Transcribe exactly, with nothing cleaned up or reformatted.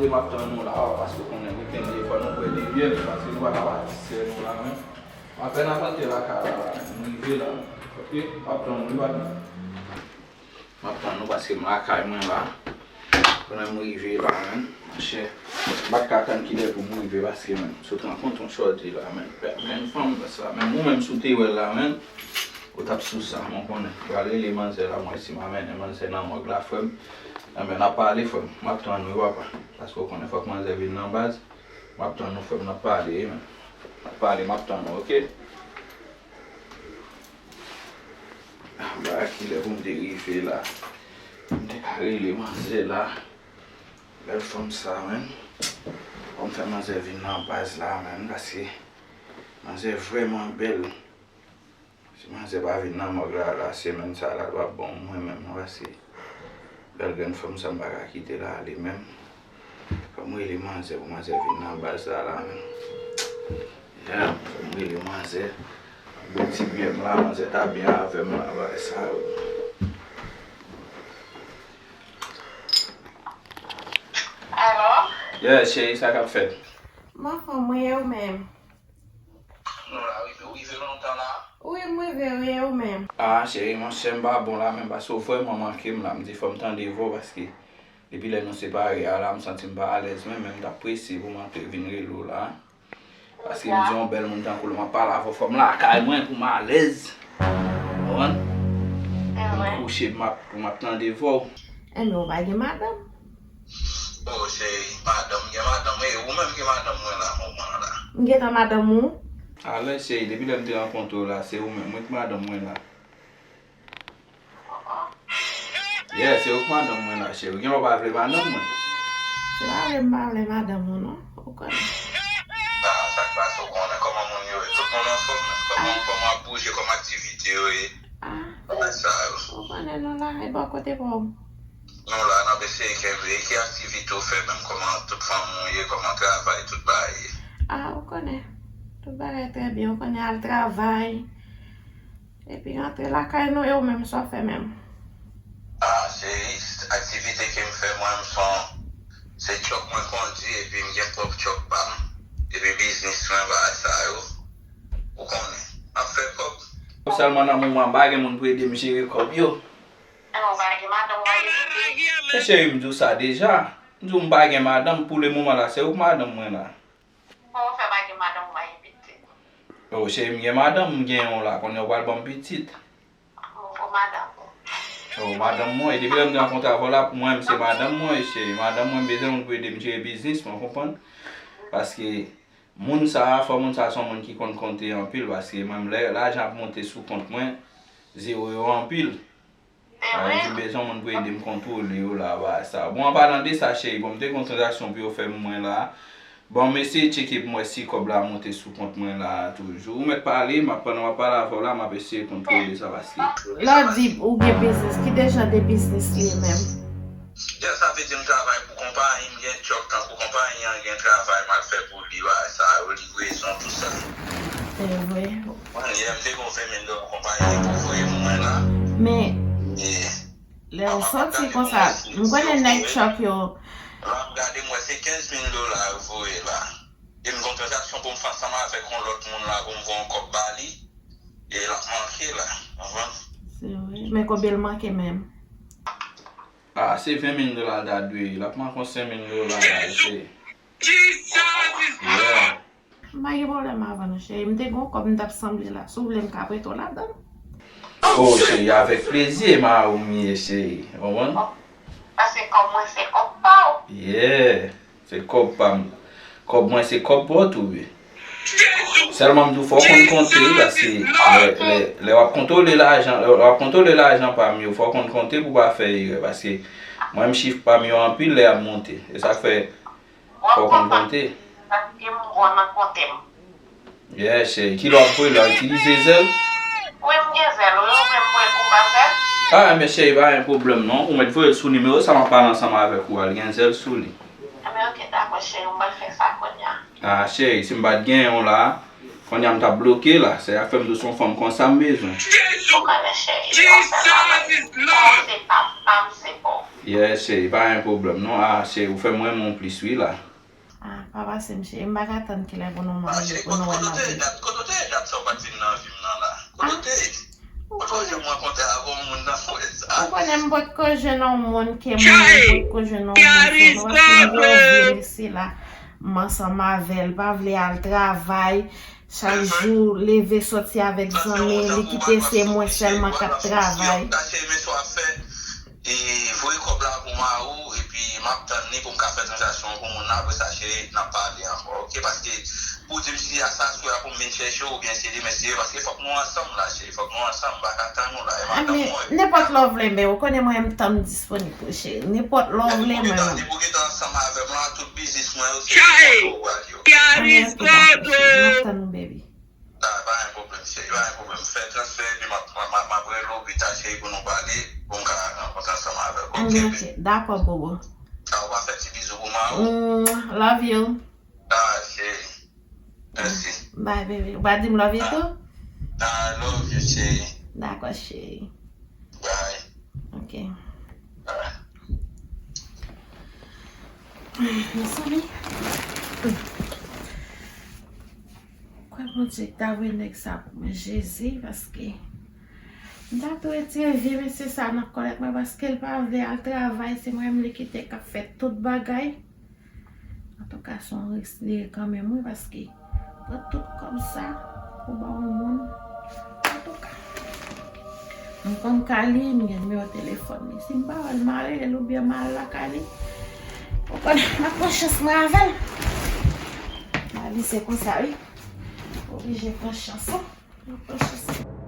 M ap tann nou la, paske w konnen wikenn li fò nou pran de vyèj, paske nou pa ka pati sèl nou la menm. Apèn a tante lakay la, la, m rive la. Ok, m ap tann nou, wi, patnè. M ap tann nou paske m lakay mwen la. Konnen m rive la, menn. Monchè, m pa t ka tann kilè pou m rive paske, menn, m sot rankontre yon shorty la, menn. Pèp grenn fanm sa, menn. Ou menm si w te wè l la, menn, ou t ap sou sa, mwen konnen. Pral rele manzè la, mwen si m a mennen manzè nan mòg la, frè m. Enben, n ap pale, frè m. M ap tann wi, papa. Paske w konnen fòk manzè vin nan baz. M ap tann nou, frè m, n ap pale, wi, menn. N ap pale, m ap tann nou, ok? Ba kilè pou m te rive la. M te ka rele manzè la. Bèl fanm sa, menn. Fò m fè manzè vin nan baz la, menn, paske manzè vrèman bèl. Si manzè pa vin nan mòg la, la, semèn sa la, l p ap bon mwen menm, non, paske bèl grenn fanm sa, m pa ka kite l ale menm. Fò m rele manzè pou manzè vin nan baz la, la, menm. Yeah, fò m rele manzè. Bon ti byen m la, manzè ta byen avè m la, bagay sa yo. Alo? Yeah, cheri, sa k ap fèt? M anfòm, wi, e ou menm? Nou la, rive, ou rive lontan la? Wi, m rive, wi, e ou menm? Ah, cheri, monchè, m pa bon la menm, paske w vrèman manke m la. M di fò m tande vwa w, paske depi lè nou separe a la, m santi m pa alèz menm, men m t ap prese pou m antre vin rele w la. Paske m di yon bèl moun tankou w, m ap pale avè w, fò m lakay mwen pou m alèz. Konprann? M kouche, m ap, pou m ap tande vwa w. Enben, ou pa gen madanm? Oh, cheri, madanm, m gen madanm. E ou menm ki madanm mwen la, moman la. M gentan madanm ou? Alè, cheri, depi lè m te rankontre w la, se ou menm, mwen ki madanm mwen la. Yeah, se ou k madanm mwen la, cheri. Ou gen lè w pa vle madanm mwen. Se pa vle m pa vle madanm ou non. Ou konnen. Ah, sa k pase, ou konnen kòman moun yo ye. Tout moun anfòm, kòman, kòman ap bouje, kòman aktivite yo ye. Ah, bagay sa yo. Ou konnen nou la, e bò kote pa w? Nou la, n ap eseye kenbe. E ki aktivite w fè menm? Kòman tout fanmi w ye? Kòman travay, tout bagay ye? Ah, ou konnen. Tout bagay trè byen. Ou konnen al travay. Epi rantre lakay nou, e ou menm, sa w fè menm? Ah, se aktivite ke m fè mwen, m son, se truck mwen kondui, epi m gen pwòp truck pa m. Epi biznis mwen, bagay sa yo. Ou konnen, m ap fè kòb. Sèlman nan moman, m pa gen moun pou ede m jere kòb yo. Enben, ou pa gen madanm ou pa gen pitit? Men cheri, m di w sa deja. M di w m pa gen madanm, pou le moman la, se ou k madanm mwen la. Kòman w fè pa gen madanm ou pa gen pitit? Oh, cheri, m gen madanm, m gen yon la, kounye a w pral ban m pitit. Bon, bon, madanm ou. Oh, madanm mwen, e depi lè m te rankontre avè w la, pou mwen, se madanm mwen, cheri. Madanm mwen, m bezwen moun pou ede m jere biznis mwen, w konprann? Paske moun sa a, fò moun sa a se yon moun ki konn konte anpil, paske mwen, lè lajan ap monte sou kont mwen, zewo yo anpil. Sa vle di m bezwen moun pou ede m kontwole yo la, bagay sa. Bon, an palan de sa, cheri, bon, m te gen yon tranzaksyon pou yo fè pou mwen la. Bon, m eseye tcheke pou m wè si kòb la monte sou kont mwen la toujou. Ou mèt pale, m ap, pandan m ap pale avè w la, m ap eseye kontwole sa paske. Lè w di ou gen biznis, ki de jan de biznis li ye menm? Sa vle di m travay pou konpayi, m gen djòb tankou konpayi an gen travay m al fè pou li, bagay sa yo, livrezon, tout sa. Se vre. Mwen, yè, m te gen yon ven mil dola konpayi an pou voye pou mwen la. Men, lè w sòti konsa, m konnen nèg truck yo. La, m gade, m wè se kenz mil dola yo voye la. E m gen yon tranzaksyon pou m fè ansanm avèk yon lòt moun la, pou m voye yon kòb ba li. E l ap manke la, w konprann? Se vre. Men konbyen l manke menm? Ah, se ven mil dola l ta dwe. L ap manke yon senk mil dola la, se. Yeah. M pa gen pwoblèm avè w non, cheri. M te gen yon kòb m t ap sanble la. Si w vle, m ka prete w ladan l. Oh, cheri, avèk plezi, e ma ou m ye, cheri. Ou konprann? Paske kòb mwen se kòb pa w. Yeah. Se kòb pa m. Kòb mwen se kòb pa w tou, wi. Sèlman m di w fò w konn konte, wi, paske lè, lè, lè w ap kontwole lajan, lè w ap kontwole lajan pa m yo, fò w konn konte pou w pa fè erè, paske mwen, m chif pa m yo anpil lè y ap monte. E sa k fè fò w konn konte. Paske m bon nan konte m. Yeah, cheri. Kilè w ap voye la? W itilize zèl? Wi, m gen zèl, wi. Ou menm, ou pa zèl? Ah, men cheri, pa gen pwoblèm, non. Ou mèt voye l sou nimewo sa m ap pale ansanm avèk ou a. L gen zèl sou li. Enben, ok, dakò, cheri. M pral fè sa kounye a. Ah, cheri, si m pa t gen yon la, Kounye a m t ap bloke la, se sa k fè m di w se yon fanm konsa m bezwen. Ou konnen cheri, ansanm avèk m, sa se pa m, pa m, se pa w. Yes, cheri, pa gen pwoblèm non. Ah, cheri, ou fè m renmen w plis wi la. Ah, pa pase m cheri, m pa ka tann kilè pou nou marye, pou nou wè n ap viv. Kote w te ye dat sa w pa t vin nan vi m nan la? Kote w te ye? Ou pa janm rankontre avè yon moun nan fwè sa? Ou konnen m potko jwenn yon moun ke mwen, m potko jwenn yon moun fò. Nou wè se yon gwo vye mesye la. M ansanm avè l, pa vle al travay. Chak jou, leve soti avèk zanmi, li kite se mwen sèlman k ap travay. Tache men sa w ap fè. E voye kòb la pou mari w, epi m ap tann li pou m ka fè tranzaksyon an pou moun nan, apre sa cheri, n ap pale ankò, oke? Paske pou di m si a sa sou a pou m vin chèche w oubyen se demen se ye, paske fòk nou ansanm la cheri, fòk nou ansanm, m pa ka tann ou la, e madanm mwen. Nenpòt lè w vle, men ou konnen mwen m tann disponib pou cheri. Nenpòt lè w vle, mwen menm. Depi w gentan ansanm avè m la, tout biznis mwen yo se pou ou pral yo. Anben, oke, dakò, cheri. M ap tann ou, baby. Ah, pa gen pwoblèm, cheri, pa gen pwoblèm. Fè transfè epi m ap, m ap, m ap rele w pita, cheri, pou nou pale, pou m ka rankontre ansanm avè w. Anben, oke, dakò, bobo. Ah, ou pa fè ti bizou pou mari w? Mm, love you. Ah, cheri. Mèsi. Bye, baby. Ou pa di m love you too? Ah, I love you, cheri. Dakò, cheri. Bye. Ok. Bye. Mezanmi. Kwè Bondye ki ta voye nèg sa pou mwen, Jezi, paske m ta tou retire vye mesye sa nan kòlèt mwen, paske l pa vle al travay, se mwen menm li kite k ap fè tout bagay. Antouka, se yon risk li ye kanmenm, wi, paske pran tout kòb sa pou ba yon moun. Antouka. M konn ka li, m gen nimewo telefòn li. Si m pa wè l, m a rele l oubyen m al lakay li. Ou konn, m ap pran chans mwen avè l. Lavi se konsa, wi. Oblije pran chans ou. M ap pran chans mwen.